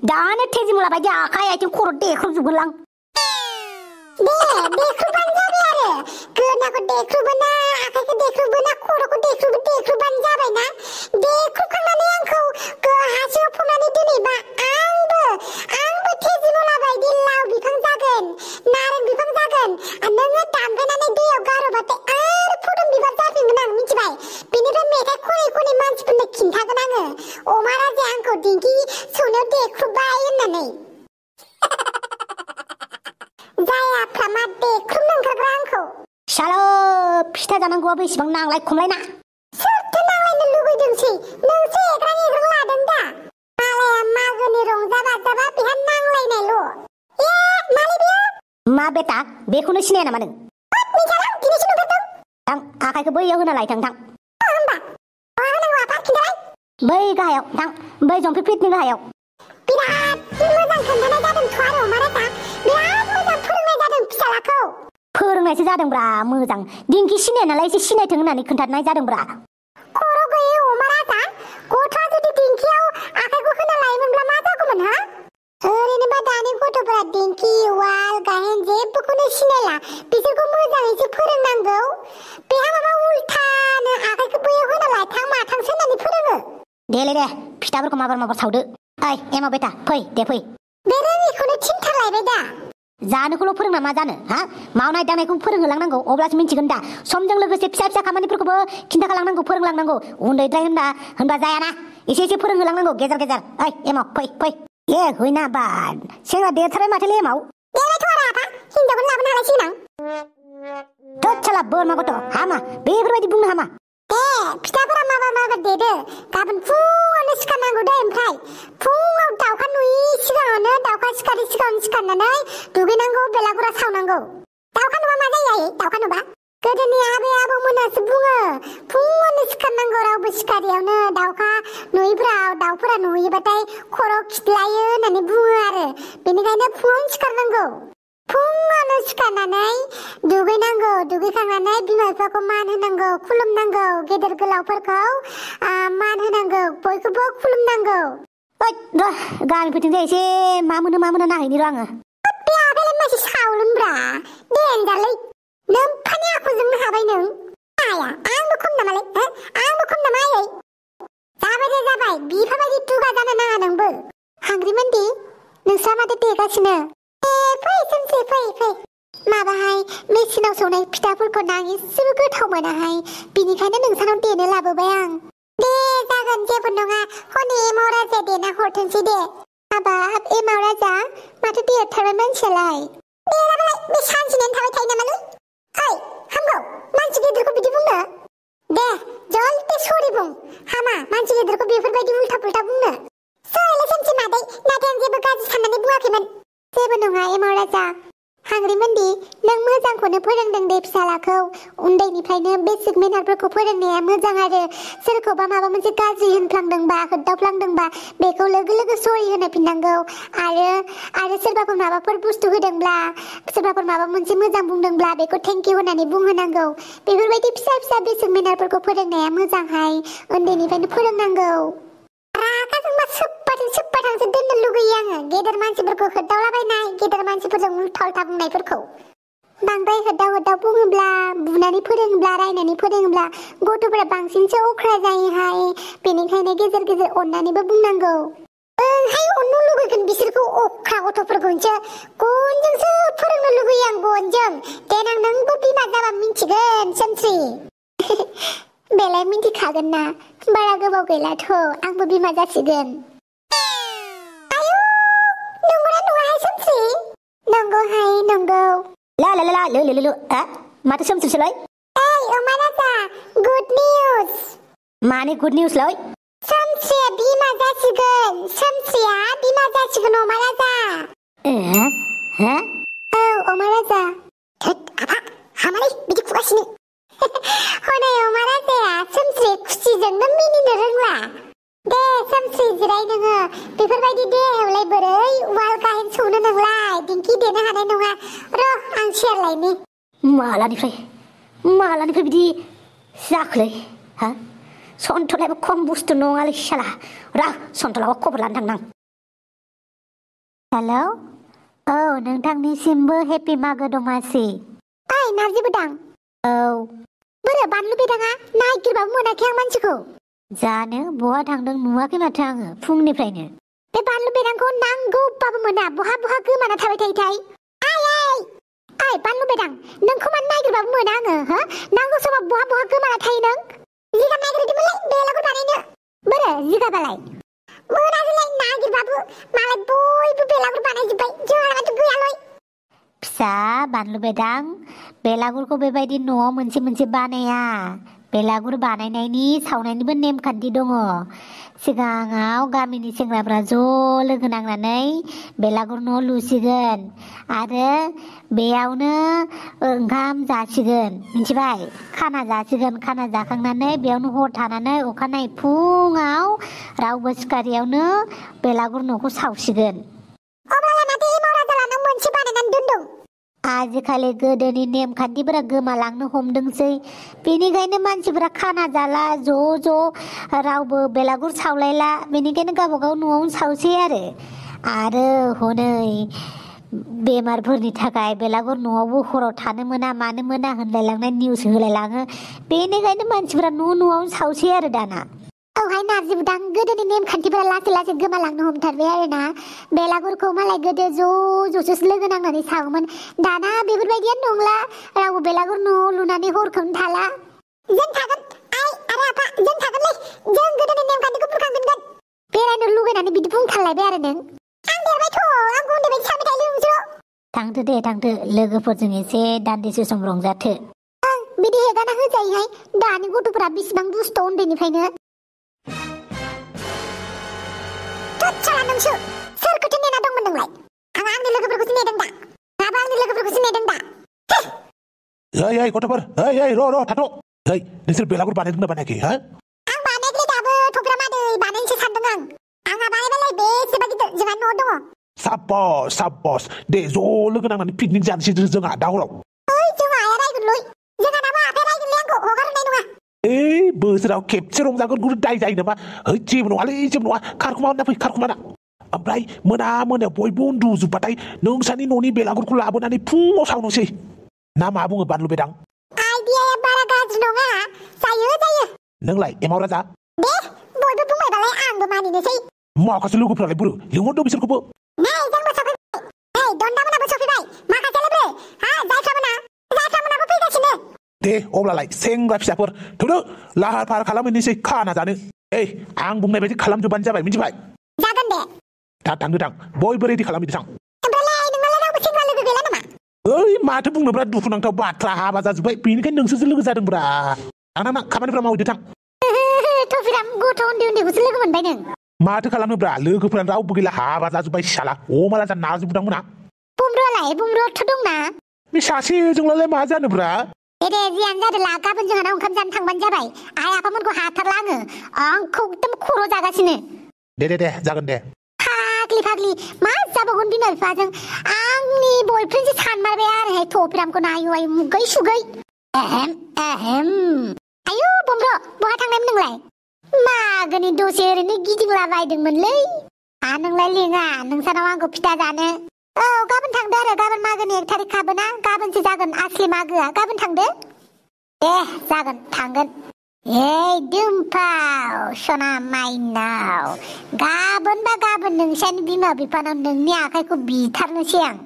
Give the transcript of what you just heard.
दानो तेजिमुला बायदि आखाइ आथिं खर' देख्रुबजोबगोनलां। देख्रुबानो जाबाय आरो गोदोनाखौ देख्रुबोना आखाइखौ देख्रुबोना खर'खौ देख्रुबानो जाबायना। देख्रुबखांनानै आंखौ हासिङाव फबनानै दोनैबा आंबो तेजिमुला बायदि लाव बिफां जागोन, नारें बिफां जागोन। नोङो दानफायनानै दैयाव गारोबाथाय आरो फुदुं बिबार जाफिनगोन आं, मिथिबाय? बेनिफ्राय मेथाइ खनै मानसिफोरनो खिन्थागोन आङो अमा राजाया आंखौ दिंखि सौनायाव देख्रुबबाय होननानै। जायाफ्रा मा देख्रुबनो ओंखारग्रा आंखौ। सालो फिथा जानांगौआबो इसेबां नांलाय खमलायना। सोरथो नांलायनो लुगैदोंसै? नोंसो एग्रां लादों दा। मालाया मागोनि रंजा बाजाबा बेहा नांलायनायल'। मालै बेयो? मा बेटा बेखौनो सिनाया नामा नों? मिथियालां, दिनैसो नुफेरदों। थां आखाइखौ बैयाव होना लाय, थां। होमबा मा होनांगौ आफा, खिन्थालाय। बै गाहायाव थां, बै जंफि फिटनि गाहायाव। बिराद मोजां खोन्थानाय जादोंथ' आरो अमा राजा। बिराद मोजां फोरोंनाय जादों फिसालाखौ। फोरोंनायसो जादोंब्रा मोजां। दिंखि सिनाया नालाय एसे सिनायथों होननानै खोन्थानाय जादोंब्रा। खर' गैयै अमा राजा, गथ'आ जुदि दिंखियाव आखाइखौ होना लायोमोनब्ला मा जागौमोन हा? ओरैनोबा दानि गथ'फोरा दिंखि, उवाल, गाहेन जेबोखौनो सिनायला। बिसोरखौ मोजाङैसो फोरोंनांगौ। बेहा माबा उल्थानो आखाइखौ बैयाव होना लाथां माथांसो होननानै फोरोङो। दे फिथाफोरखौ माबार सावदो। ओइ एमाव बेटा फै फै। बे रोङिखौनो थिनथारलायबाय दा। जानोखौल' फोरोंना मा जानो हा? मावनाय दांनायखौ फोरोंहोलांनांगौ, अब्लासो मिथिगोन दा। समजों लोगोसे फिसा खामानिफोरखौबो खिन्थाखालांनांगौ, फोरोंलांनांगौ। उन्दैद्राय होनबा जायाना, एसे फोरोंहोलांनांगौ गेजेर। ओइ एमाव फै। ए होइना बाद सेंग्रा देरथारबाय माथोलै एमाव। देरबायथ' आरो आफा, हिनजावखौनो लाबोनो हालायसिगोन आं। थोद साला बोरमा गथ' हामा, बेफोरबायदि बुंनो हामा। फिथाफोरा माबार देदो। गाबोन फुङावनो सिखारनांगौ दै। ओमफ्राय फुङाव दाउखा नुयि सिगाङावनो, दाउखा सिखारि सिगाङावनो सिखारनानै दुगैनांगौ, बेलागुरा सावनांगौ। दाउखा नुबा मा जायो आयै? दाउखा नुबा गोदोनि आबै आबौमोनासो बुङो फुङावनो सिखारनांगौ, रावबो सिखारियावनो। दाउखा नुयिफ्राव दाउफोरा नुयोबाथाय खर' खिदलायो होननानै बुङो आरो। बेनिखायनो फुङावनो सिखारनांगौ। फुङावनो सिखारनानै दुगैनांगौ, दुगैखांनानै बिमा बिफाखौ मान होनांगौ, खुलुमनांगौ। गेदेर गोलावफोरखौ मान होनांगौ, बयखौबो खुलुमनांगौ। गामिफोरथिंजाय एसे मा मोनो नायहैनि र' आङो। बे आफायालाय मासे सावलुनब्रा, देनजारलै। नोम्फानि आखुजोंनो हाबाय नों। आया आंबो खम नामालै? आंबो खम नामा आयै? जाबाय बिफाबायदि दुगा जानो नाङा नोंबो। हांग्रिमोनदि नोंस्रा माथो देगासिनो? फै सोमसि फै। माबाहाय मेचिनाव सौनाय फिथाफोरखौ आं एसेबो गोथाव मोनाहाय, बिनिखायनो नोंसानाव देनो लाबोबाय आं। दे जागोन, जेबो नङा। हनै एमाव राजाया देना हरथोंसै दे। हाबाब एमाव राजा, माथो देरथारबाय मानसियालाय। देराबालाय बे सानसेनियानो थाबाय थायो नामालै? ओइ हामगौ, मानसि गिदिरखौ बिदि बुंनो? दे जलदे सरि बुं। हामा मानसि गिदिरखौ बेफोरबायदि उल्था पुल्था बुंनो। सरिलै सोमसि मादै, नाथाय आं जेबो गाज्रि साननानै बुङाखैमोन। जेबो नङा एमाव राजा। हांग्रिमोनदि नों मोजांखौनो फोरोंदों दे फिसालाखौ। उन्दैनिफ्रायनो बेसिक मेनारफोरखौ फोरोंनाया मोजां आरो। सोरखौबा माबा मोनसे गाज्रि होनफ्लांदोंबा, होदावफ्लांदोंबा बेखौ लोगो सरि होनफिननांगौ। आरो सोरबाफोर माबाफोर बुस्थु होदोंब्ला, सोरबाफोर माबा मोनसे मोजां बुंदोंब्ला बेखौ थेंक इउ होननानै बुंहोनांगौ। बेफोरबायदि फिसा बेसिक मेनारफोरखौ फोरोंनाया मोजांहाय। उन्दैनिफ्रायनो फोरोंनांगौ। रागाजोंबा सोब्बाथांसो दोननो लुगैयो आङो गेदेर मानसिफोरखौ होदावलाबायनाय, गेदेर मानसिफोरजों उल्था बुंनायफोरखौ। बांद्राय होदाव बुङोब्ला, बुनानै फोरोङोब्ला, रायनानै फोरोङोब्ला गथ'फोरा बांसिनसो अख्रा जायोहाय। बेनिखायनो गेजेर अननानैबो बुंनांगौ। ओंहाय अननो लुगैगोन बिसोरखौ, अख्रा गथ'फोरखौसो गनजोंसो फोरोंनो लुगैयो आं, गनजों। देनां नोंबो बिमा जाबा मिथिगोन सोमस्रि। बेलाय मिथिखागोन ना, बारा गोबाव गैलाथ' आंबो बिमा जासिगोन। आयु नंगौना नङाहाय सोमस्रि? नंगौहाय नंगौ। माथो सोमस्रिसोलाय? ओइ अमा राजा, गुड निउज। माने गुड निउसलै? सोमस्रिया बिमा जासिगोन। सोमस्रिया बिमा जासिगोन अमा राजा। औ अमा राजा। थोद आफा, हामालै बिदि खुगासिनो। हनै अमा राजाया सोमस्रि खुसिजोंनो मिनिनो रोंला। दे सोमस्रि जिराय नोङो। बेफोरबायदि देहायावलाय बोरै उवाल गाहेन सौनो नोंलाय? दिंखि देनो हानाय नङा। र' आं सेर लायनि। मालानिफ्राय बिदि जाखोलै? हा? सन्थलायाबो खम बुस्थु नङालै साला। र' सन्थलाखौ खबर लानो थांनां। हेलौ औ नोंथांनिसिमबो हेपि मागो दमासि। ओइ नारजि बोदां। औ बोरो बानलु बेदाङा नागिरबाबो मोनाखै आं मानसिखौ। जानो बहा थांदों नुवाखै माथो आङो फुंनिफ्रायनो। बे बानलु बेदांखौ नांगौबाबो मोना बहा गोमाना थाबाय थायोथाय। ओइ बानलु बेदां नोंखौ मानो नागिरबाबो मोना आङो हो नांगौ समाव बहा गोमाना थायो नों। जिगाब नागिरदोंमोनलै बेलागुर बानायनो। बोरो जिगाबालाय मोनाखैलाय नागिरबाबो मालाय बयबो बेलागुर बानायजोब्बाय जोंहा माथो गैयालै। फिसा बानलु बेदां बेलागुरखौ बेबायदि न'आव मोनसे मोनसे बानाया। बेलागुर बानायनायनि सावनायनिबो नेमखान्थि दङ। सिगाङाव गामिनि सेंग्राफ्रा ज' लोगो नांनानै बेलागुर न' लुसिगोन आरो बेयावनो ओंखाम जासिगोन मिथिबाय खाना जासिगोन। खाना जाखांनानै बेयावनो हर थानानै अखानायै फुङाव रावबो सिखारियावनो बेलागुर न'खौ सावसिगोन। अब्लालाय माथो एमाव राजाला नों मोनसे बानायनानै दोनदों। आजिखालि गोदोनि नेमखान्थिफोरा गोमालांनो हमदोंसै बेनिखायनो मानसिफोरा खाना जाला ज' रावबो बेलागुर सावलायला बेनिखायनो गावबागाव न'आवनो सावसै आरो हनै बेमारफोरनि थाखाय बेलागुर न'आवबो हराव थानो मोना मानो मोना होनलायलांनाय निउस होलायलाङो बेनिखायनो मानसिफोरा न'आवनो सावसै आरो दाना। औहाय नारजि बुदां गोदोनि नेमखान्थिफोरा लासै गोमालांनो हमथारबाय आरोना। बेलागुरखौ मालाय गोदो ज'सो लोगो नांनानै सावोमोन दाना बेफोरबायदियानो नंला रावबो बेलागुर न' लुनानै हरखौनो थाला। जों थागोन आइ आरो आफा जों थागोनलै जों गोदोनि नेमखान्थिखौ बुरखांफिनगोन। बेरायनो लुगैनानै बिदि बुंथारलायबाय आरो नों। आं देरबायथ' आंखौ उन्दै बायदि सानबाय थायोलै नोंसोरो। थांदो दे थांदो लोगोफोरजों एसे दान्दिसे सम रंजाथो। बिदि हेगारना होजायोहाय दानि गथ'फोरा बेसेबां दुस्थ' उन्दैनिफ्रायनो। थोदसाला नोंसो सोरखौथो नेना दंमोन नोंलाय? आं आंनि लोगोफोरखौसो नेदों दा। आंबो आंनि लोगोफोरखौसो नेदों दा। ओइ गथ'फोर र' थाथ'। नोंसोर बेलागुर बानायदोंना बानायाखै हा? आं बानायाखै दाबो थ'फ्रा मादै बानायनोसो सानदों आं। आंहा बानायबालाय बेसेबा गिदिर जोंहा न' दङ। साब्बास दे ज' लोगो नांनानै पिकनिक जानोसै जोंहा दा हराव। ओइ जोंहा आया रायगोनलै जोंहानाबो आफाया रायगोनलै आंखौ हगार होनाय नङा। बोसोराव खेबसे रंजागोन गुरु दाय जायो नामा? जेबो नङा खारखुमा फै खारखुमाना। ओमफ्राय मोनायाव बयबो उन्दुजोब्बाथाय नोंसानि न'नि बेलागुरखौ लाबोनानै फुङाव सावनोसै ना मा बुङो बानलु बेदां? आइडियाया बारा गाज्रि नङा जायो। नोंलाय एमाव राजा? दे बयबो बुंबायबालाय आंबो मानिनोसै। माखासे लोगोफ्रालाय बोरो लिंहरदो बिसोरखौबो। नै जोंबो सफैबाय दन्दामोनाबो सफैबाय माखासेयालाय बोरो जायफ्रामोनाबो फैगासिनो। दे अब्लालाय सेंग्रा फिसाफोर थौदो लाहार फाहार खालामहैनोसै खाना जानो। आं बुंनाय बायदि खालामजोबबानो जाबाय मिथिबाय? जागोन दे। थांदो बयबो रेडि खालामहैदो थां। ओमफ्रायलाय नोंनालाय रावबो सेंग्रा लोगो गैला नामा? माथो बुंनोब्रा दुखुनांथाव बाथ्रा हाबा जाजोब्बाय बेनिखायनो नोंसोरसो लोगो जादोंब्रा। थांना खामानिफ्रा मावहैदो थां। थ'फिराम गथ' उन्दैखौसो लोगो मोनबाय नों। माथो खालामनोब्रा लोगोफोरानो रावबो गैला हाबा जाजोब्बाय साला अमा राजा नाजों बुदांमोना। बुमब्रुआथ' दंना? बे सासेजोंलाय मा जानोब्रा? दे जियानो जादोला गाबोन जोंहानाव ओंखाम जानो थांबानो जाबाय। आइ आफामोनखौ हाथारला आंखौ एकदम खर' जागासिनो। दे जागोन दे। फाग्लि मा जाबावगोन बिमा बिफाजों आंनि बयफ्रेन्डसो सानमारबाय आरोहाय थ'फिरामखौ नायो मुगै सुगै। आयु बुमब्रु बहा थांनायमोन नोंलाय? मागोनि दसे ओरैनो गिदिंलाबायदोंमोनलै। नोंलाय लिङा नोंसानाव आंखौ फिथा जानो? औ गाबोन थांदो आरो गाबोन मागोनि 1 थारिख खाबोना गाबोनसो जागोन आसलि मागोआ। गाबोन थांदो। दे जागोन थांगोन। दुमफाव सना माइनाव गाबोन नोंसानि बिमा बिफानाव नोंनि आखाइखौ बिथारनोसै आं।